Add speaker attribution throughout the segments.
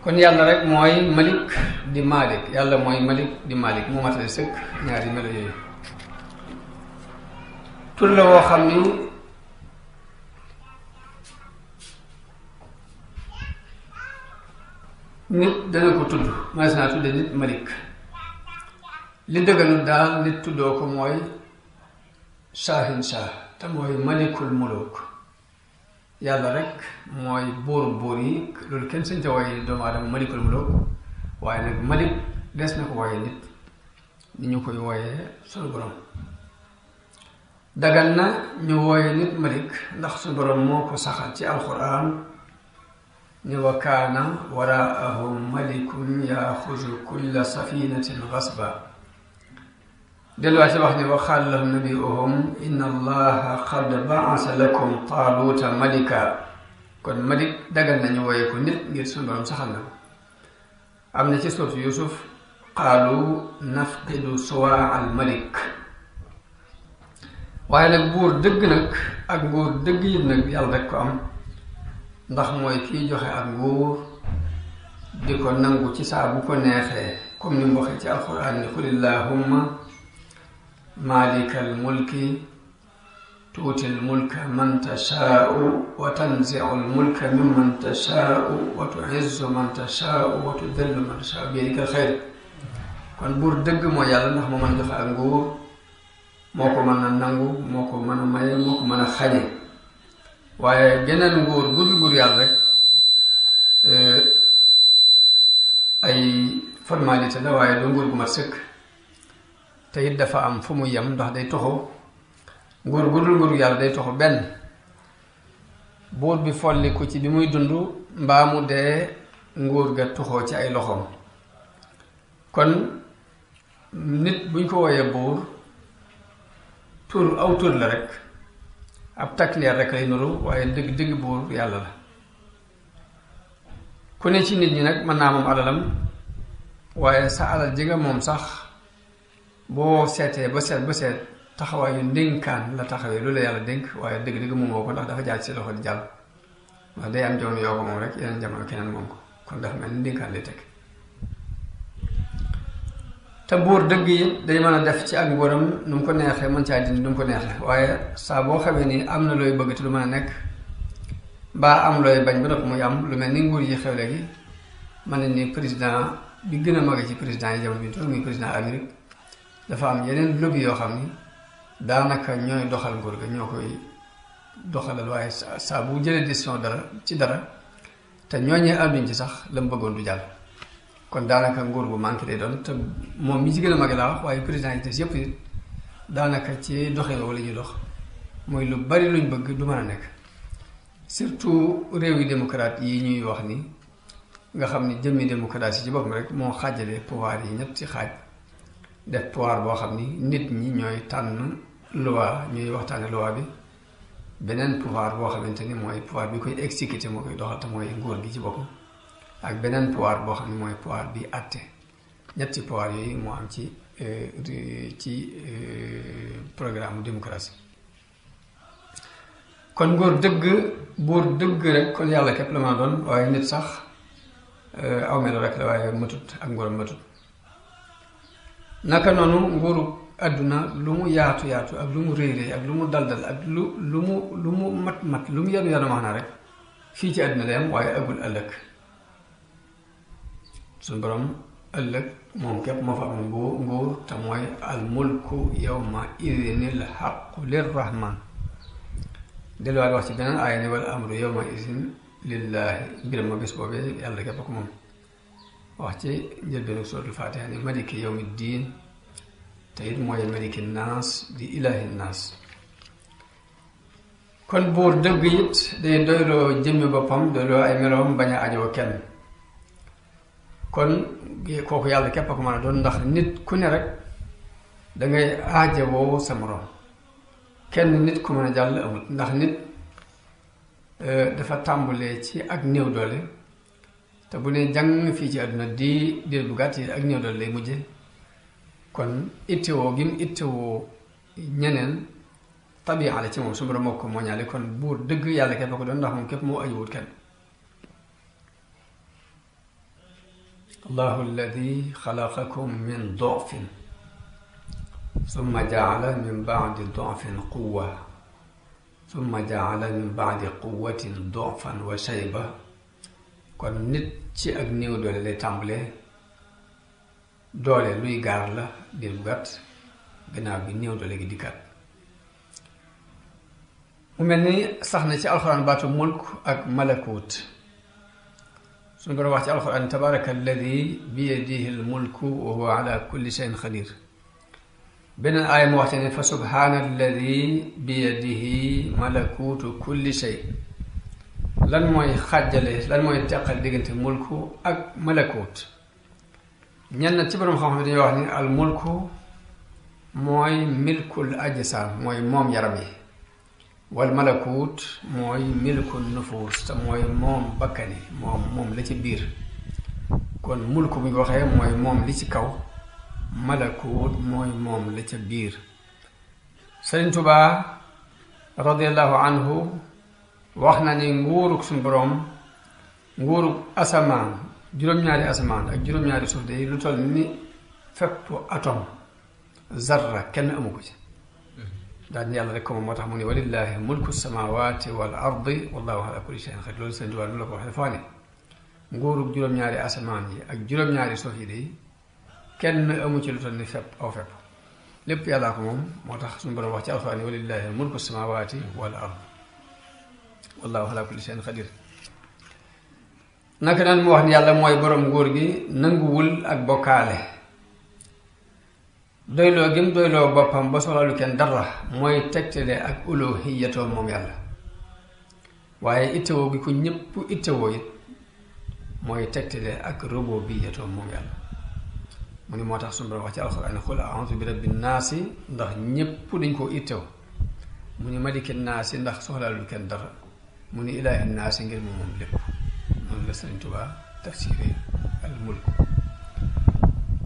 Speaker 1: kon yàlla rek mooy malik di malik yàlla mooy malik di malik mu matale sëkk ñaari melo yooyu tur la woo xam ni nit dana ko tudd mas naa tudde nit malik li dëgganul daal nit tuddoo ko mooy shaahin shaah te mooy malikul muluk yàlla rek mooy buur yi loolu kenn sañ te wooye doomu aadama malikul muluk waaye nag malik des na ko wooye nit ni ñu koy wooyee sunu borom dagan na ñu wooye nit malik ndax sunu borom moo ko saxal ci alquran ni wa kaana waraahum malikun yaaxuzu kulla safinatin gasba delluwaat ci wax ni wa qaala lahum nabiyuhum inna allaha qad ba'asa lakum taaluuta malika kon malik dagal nañu wooye ko nit ngir sunu borom saxal na am na ci suuratu Yuusuf qaalu nafqidu suwaa al malik waaye nag buur dëgg nag ak nguur dëgg yi nag yàlla rek ko am ndax mooy kiy joxe ak nguur di ko nangu ci saa bu ko neexee comme ni mu waxee ci alquran ni qul illahumma maalikal mulki tuutil mulka man tashaau wa tanziul mulka mimman tashaau wa tuizzu man tashaau wa tudillu man tashaau bi yadikal xayr kon buur dëgg mooy yàlla ndax moo mën a joxe ak nguur moo ko mën a nangu moo ko mën a maye moo ko mën a xañe waaye geneen nguur gudul nguur yàlla rek ay formalité la waaye du nguur gu mat sëkk te it dafa am fu mu yem ndax day toxu nguur gudul nguur yàlla day toxu benn buur bi folliku ci bi muy dund mbaa mu dee nguur ga toxoo ci ay loxoom kon nit buñ ko wooyee buur aw tur la rek ab takleer rek lay nuru waaye dëgg buur yàlla la ku ne ci nit ñi nag mën naa moom alalam waaye sa alal ji nga moom sax boo seetee ba seet taxawaayu ndénkaan la taxawee loolu la yàlla dénk waaye dëgg moomoo ko ndax dafa jaar ci loxo di jàll ndax day am jamono yoo ko moom rek yeneen jamono keneen moom ko kon dafa mel ni ndénkaan lay teg te buur dëgg yi day mën a def ci ak nguuram nu mu ko neexee mën caa dindi nu mu ko neexee waaye saa boo xamee ni am na looy bëgg te lu mën a nekk mbaa am looy bañ ba noppi muy am lu mel ni nguur yi xew léegi mën nañ ni président bi gën a mag ci président yi jamono bi toog muy président Amérique dafa am yeneen lobby yoo xam ni daanaka ñooy doxal nguur ga ñoo koy doxalal waaye saa bu jëlee décision dara te ñooñee ànduñ ci sax la mu bëggoon du jàll kon daanaka nguur bu manqué lay doon te moom mi ci gën a mag laa wax waaye président yi des yëpp it daanaka ci doxee wala ñuy dox mooy lu bari luñ bëgg du mën a nekk surtout réew yi démocrate yi ñuy wax ni nga xam ni jëmmi démocratie ci boppam rek moo xaajale pouvoir yi ñett ci xaaj def pouvoir boo xam ni nit ñi ñooy tànn loi ñuy waxtaane loi bi beneen pouvoir boo xamante ni mooy pouvoir bi koy exécuter moo koy doxal te mooy nguur gi ci boppam ak beneen pouvoir boo xam ne mooy pouvoir bi àtte ñetti pouvoir yooyu moo am ci programme démocratie kon nguur dëgg buur dëgg rek kon yàlla képp la ma doon waaye nit sax aw melo rek la waaye matut ak nguuram matut naka noonu nguuru àdduna lu mu yaatu ak lu mu réy ak lu mu dal ak lu mu mat lu mu yanu wax na rek fii ci àdduna lay am waaye agul ëllëg suñu borom ëllëg moom képp moo fa am nguur te mooy al mulku yawma idinil xaqu lirrahman delluwaat wax ci beneen aaya ni wal amru yawma idin lillahi mbiram ma bés boobee yàlla képp ko moom wax ci njëlbeenu suratul fatiha ni maliki yawmi diin te it mooy maliki naas di ilahi naas kon buur dëgg it day doyloo jëmmi boppam doyloo ay meloom bañ a ajoo kenn kon kooku yàlla képp a ko mën a doon ndax nit ku ne rek dangay aajowoo sa morom kenn nit ku mën a jàll amut ndax nit dafa tàmbulee ci ak néew doole te bu ne jàng fii ci àdduna di diir bu gàtt yi ak néew doole lay mujje kon ittewoo gi mu ittewoo ñeneen tabi'a la ci moom su borom moo ko mooñaale kon buur dëgg yàlla képp a ko doon ndax moom képp moo ajuwut kenn allahu alladi xalaqakum min dofin summa jaala min baadi dofin quwa summa jaala min baadi quwatin dofan wa shayba kon nit ci ak néew doole lay tàmbalee doole luy gaar la diir bu gàtt gannaaw bi néew doole gi dikkaat mu mel ni sax na ci alxuraan baatu mulk ak malakut suñu ko wax ci alxuraan tabaraka alladi biyadihi almulku wa huwa ala kulli shay'in qadir beneen aaya mu wax ci ne fa subhaana alladi biyadihi malakutu kulli shay lan mooy xàjjale lan mooy teqal diggante mulku ak malakut ñenn ci borom xam-xam dañuy wax ni al mulku mooy milkul ajsaam mooy moom yaram yi wal malakut mooy milkul nufuus te mooy moom bakkani moom la ci biir kon mulku bu ñu waxee mooy moom li ci kaw malakut mooy moom la ca biir Sëriñ Tuubaa radiallahu anhu wax na ni nguurug suñu boroom nguurug asamaan juróom-ñaari asamaan ak juróom-ñaari suuf de lu toll ni fépp atome zarra kenn amu ko ci daal yàlla rek ko moom moo tax mu ne walillahi mulku samawati wal ardi wallahu ala kulli shay'in qadir loolu Sëriñ Tuubaa nu la ko waxee dafa ne nguurug juróom-ñaari asamaan yi ak juróom-ñaari suuf yi de kenn amu ci lu toll ni fépp aw fépp lépp yàllaa ko moom moo tax suñu boroom wax ci alxuraan ni walillahi mulku samawati wal ard wallahu ala kulli shay'in qadir naka naan mu wax ni yàlla mooy boroom nguur gi nanguwul ak bokkaale doyloo gim doyloo boppam ba soxlalu kenn dara mooy tegtale ak uluhiyatoo moom yàlla waaye ittewoo gi ko ñëpp ittewoo it mooy tegtale ak rububiyatoo moom yàlla mu ni moo tax suñu borom wax ci alxuraan qul a'uuzu bi rabbin naasi ndax ñépp dañ koo ittew mu ni malikin naasi ndax soxlaalul kenn dara mu ni ilaahin naasi ngir moom lépp noonu la Sëriñ Tuubaa tafsiré al mulk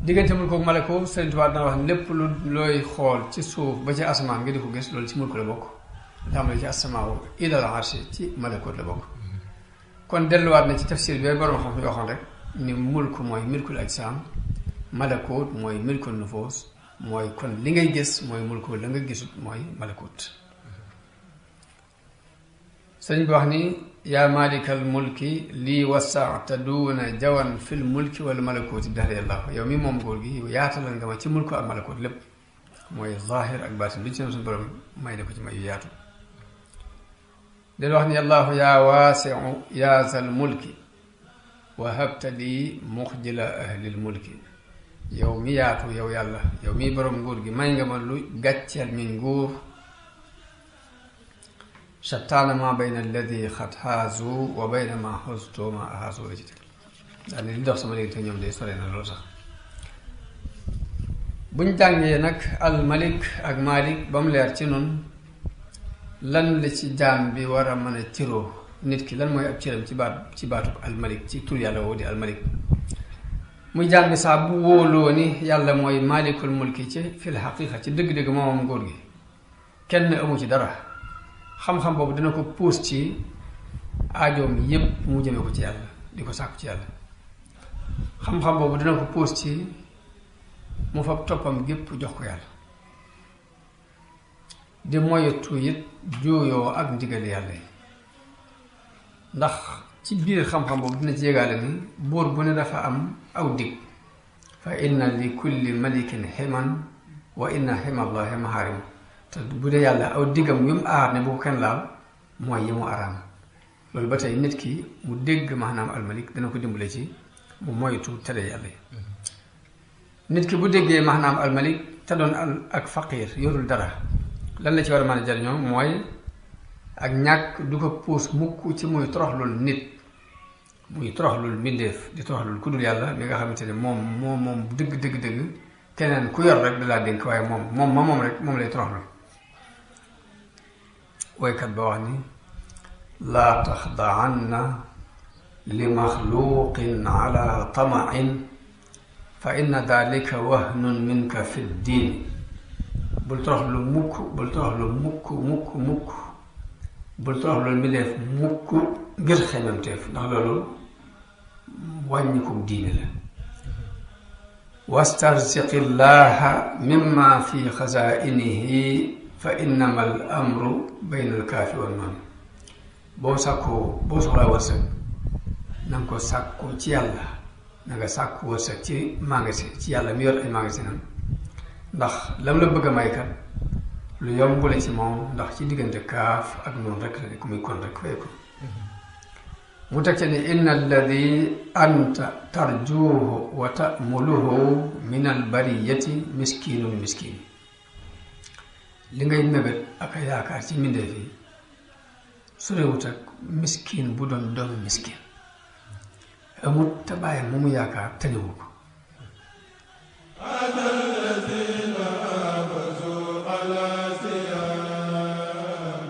Speaker 1: diggante mulk ak malako Sëriñ Tuubaa dana wax lépp lu looy xool ci suuf ba ci asamaan nga di ko gis loolu ci mulk la bokk tàmbale ci asamaaw ilal arshi ci malakut la bokk kon delluwaat na ci tafsir bi borom xam yoo xam rek ni mulk mooy milkul ajsaam malakut mooy milkul nufuus mooy kon li ngay gis mooy mulku la nga gisut mooy malakut sëñ bi wax ni yaa malikal mulki lii wasaata duuna jawan fil mulki wala malakuti dahriyallahu yow mi moom góor gi yow yaatalal nga ma ci mulku ak malakut lépp mooy zahir ak baatin lu ci ne suñu borom may ne ko ci may yu yaatu del wax ni allahu yaa waasiu yaa zal mulki wa habta lii muxjila ahlil mulki yow mi yaatu yow yàlla yow mi borom nguur gi may nga ma lu gàcceel mi nguur shattaana ma bayna alladi xat xaazu wa bayna ma xustu ma ahaasu la ci teg daal li dox sama léegi te ñoom de sore na loolu sax buñ jàngee nag al malik ak malik ba mu leer ci nun lan la ci jaam bi war a mën a cëroo nit ki lan mooy ab cëram ci baatub al malik ci tur yàlla woo di al malik muy jaam bi saa bu wóoloo ni yàlla mooy malikul mulki ci fil xaqiqa ci dëgg-dëgg moomam góor gi kenn amu ci dara xam-xam boobu dina ko puus ci aajoom yépp mu jëme ko ci yàlla di ko sàkku ci yàlla xam-xam boobu dina ko puus ci mu fab toppam gépp jox ko yàlla di moytu it juuyoo ak ndigal yàlla yi ndax ci biir xam-xam boobu dina ci yégaale ni buur bu ne dafa am aw dig fa inna li kulli malikin ximan wa inna ximallahi maharim te bu dee yàlla aw diggam yu mu aar ne bu ko kenn laal mooy yi mu araam loolu ba tey nit ki mu dégg maanaam almalik dana ko dimbale ci mu moytu tere yàlla yi nit ki bu déggee maanaam almalik te doon ak faqiir yorul dara lan la ci war a mën a jariñoo mooy ak ñàkk du ko puus mukk ci muy toroxlul nit muy toroxlul mbindeef di toroxlul ku dul yàlla mi nga xamante ne moom dëgg keneen ku yor rek da laa dénk waaye moom rek moom lay toroxlul woykat ba wax ni laa taxdaanna li maxluqin ala tamain fa inna dalika wahnun minka fi ddiin bul toroxlu mukk bul toroxlu mukk bul toroxlu mbindeef mukk ngir xememteef ndax loolu wàññikum diine la wastarziq illaha mimma fi xazainihi fa innama al amru bayna al kaafi wan noon boo soxlaa wërsëg na nga ko sàkku ci yàlla na nga sàkku wërsëg ci magasin ci yàlla mi yor ay magasinam ndax lam la bëgg a may kat lu yomb la ci moom ndax ci diggante kaaf ak noonu rek la ne ku muy kon rek fay ko mu teg ci ne inna alladi anta tarjuhu wa tamuluhu min albariyati miskinun miskin li ngay mébét ak a yaakaar ci mbindeef yi su réewut ak miskin bu doon doomu miskin amut te bàyyi mu mu yaakaar tëniwu ko
Speaker 2: الذين حافظوا على صيام